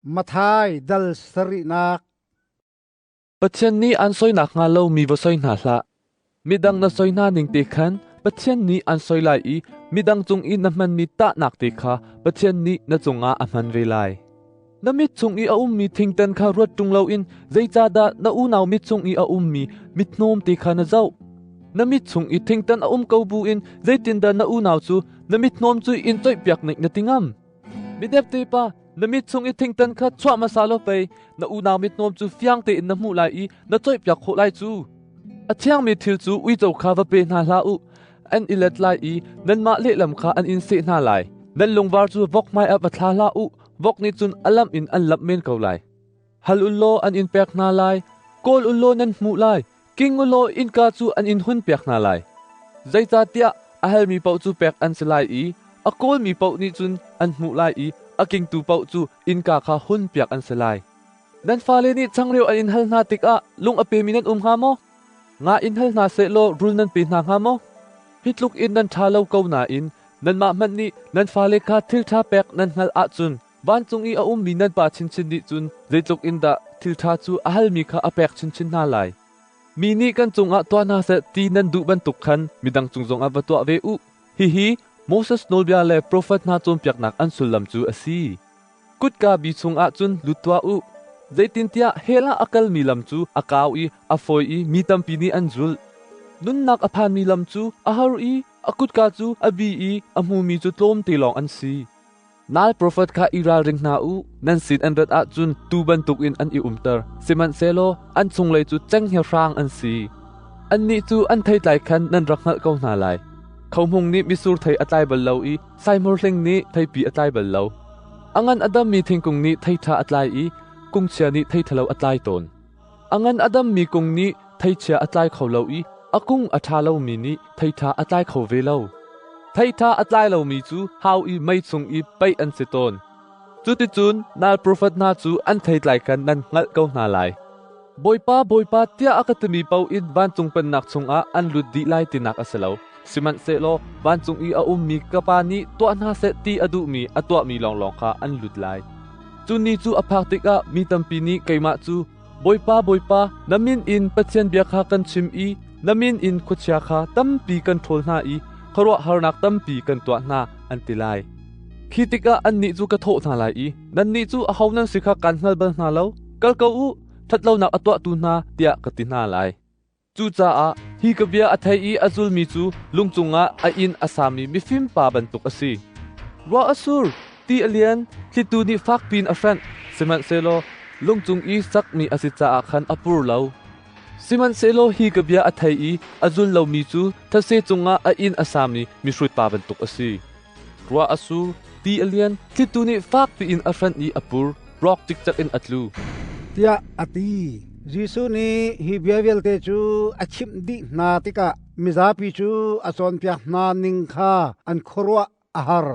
Matthai dal sarihnak. Pathian nih an soi nakhnga lo mi va soi hna hlah. Midang na soi hna ning te khan Pathian nih an soi lai i midang cung i na hmanmi tahnak te kha Pathian nih na cungah a hman ve lai. Na mit chung i a ummi thingtan kha ruat ṭung loin zeicahdah na unau mit chung i a ummi mithnawm te kha na zoh? Na mit chung i thingtan a um ko buin zeitindah na unau cu na mithnawm cu in coihpiak ning na ti ngam? Midepte pa, na mit chung i thingtan kha chuah hmasa law pei na unau mithnawm cu fiang tein na hmuh lai i na coihpiak khawh lai cu. A thiangmi thil cu uico kha va pe hna hlah u. An i let lai i nanmah lehlam kha an in seh hna lai. Nan lungvar cu vok hmaiah va thla hlah u, vok nih cun a lamh in an lamh men ko lai. Hal u law an in pek hna lai, kawl u law nan hmuh lai, king u law innka cu an in hunpiak hna lai. Zeicahtiah a halmi paoh cu pek an si lai i a kawlmi paoh nih cun an hmuh lai i a kingtu paoh cu innka kha hunpiak an si lai. Nan fale nih changreu an in hal hna tikah lung a pemi nan um hnga maw? Nga in hal hna sehlaw rul nan pe hna hnga maw? Hi tluk in nan ṭha lo ko nain nanmah hmanh nih nan fale kha thil ṭha pek nan hngalh ahcun vancung i a ummi nan Pa chinchin nih cun zeitluk in dah thil ṭha cu a halmi kha a pek chinchin hna lai. Mi nih kan cungah tuah hna seh ti nan duh bantuk khan midang cung zongah va tuah ve u. Hihi Moses nawlbia le profet hna cawnpiaknak an sullam cu a si. Kutka bi chungah cun lut tuah u. Zeitintiah hell ah a kalmi lam cu a kau i a fawi i mi tampi nih an zulh. Nunnak a phanmi lam cu a har i a kutka cu a bi i a hmumi cu tlawmte lawng an si. Nal profet kha i ralring hna u, nan sin an rat ahcun tuu bantukin an i umter, sihmanhsehlaw an chunglei cu cenghngia hrang an si. Annih cu an theitlai khan nan rak hngalh ko hna lai. Khohmung nih mitsur thei a tlai bal lo i saihmurhling nih theipi a tlai bal lo. A ngan a dammi thingkung nih thei ṭha a tlai i kungchia nih thei ṭhalo a tlai tawn. A ngan a dammi kung nih theichia a tlai kho lo i a kung a ṭha lomi nih thei ṭha a tlai kho ve lo. Thei ṭha a tlai lomi cu hau i mei chung i paih an si tawn. Cuticun nal profet hna cu an theitlai khan nan hngalh ko hna lai. Bawipa, Bawipa tiah a ka timi paoh in vancung pennak chungah an lut dih lai tinak a si lo. Sihmanhsehlaw vancung i a ummi ka Pa nih tuah hna seh ti a duhmi a tuahmi lawnglawng kha an lut lai. Cu ni cu a phak tikah mi tampi nih keimah cu, Bawipa, Bawipa, na min in Pathian bia kha kan chim i na min in khuachia kha tampi kan ṭhawl hna i khuaruahharnak tampi kan tuah hna, an ti lai. Khi tikah annih cu ka thawh hna lai i, Nannih cu aho nan si kha kaan hngal bal hna lo. Kal ko u, ṭhatlonak a tuahtu hna, tiah ka ti hna lai. Cucaah hi ka bia a thei i a zulmi cu lung cungah a inn a sami mifim pa bantuk a si. Ruah a sur, ti a lian, thlitu nih fak piin a hranh, sihmanhsehlaw lung cung i sakmi a si caah khan a pur lo. Sihmanhsehlaw hi ka bia a thei i a zul lomi cu thetse cungah a inn a sami mihrut pa bantuk a si. Ruah a sur, ti a lian, thlitu nih fak piin a hranh i a pur, rawk cikcek in a tlu. Tiah a ti. Jesuh nih hi bia vialte cu a chimh dih hna tikah mizapi cu a cawnpiak hna ning kha an khuaruah a har.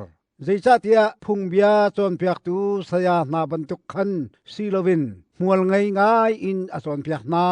Zeicahtiah phungbia cawnpiaktu saya hna bantuk khan si loin hmual ngei ngai in a cawnpiak hna.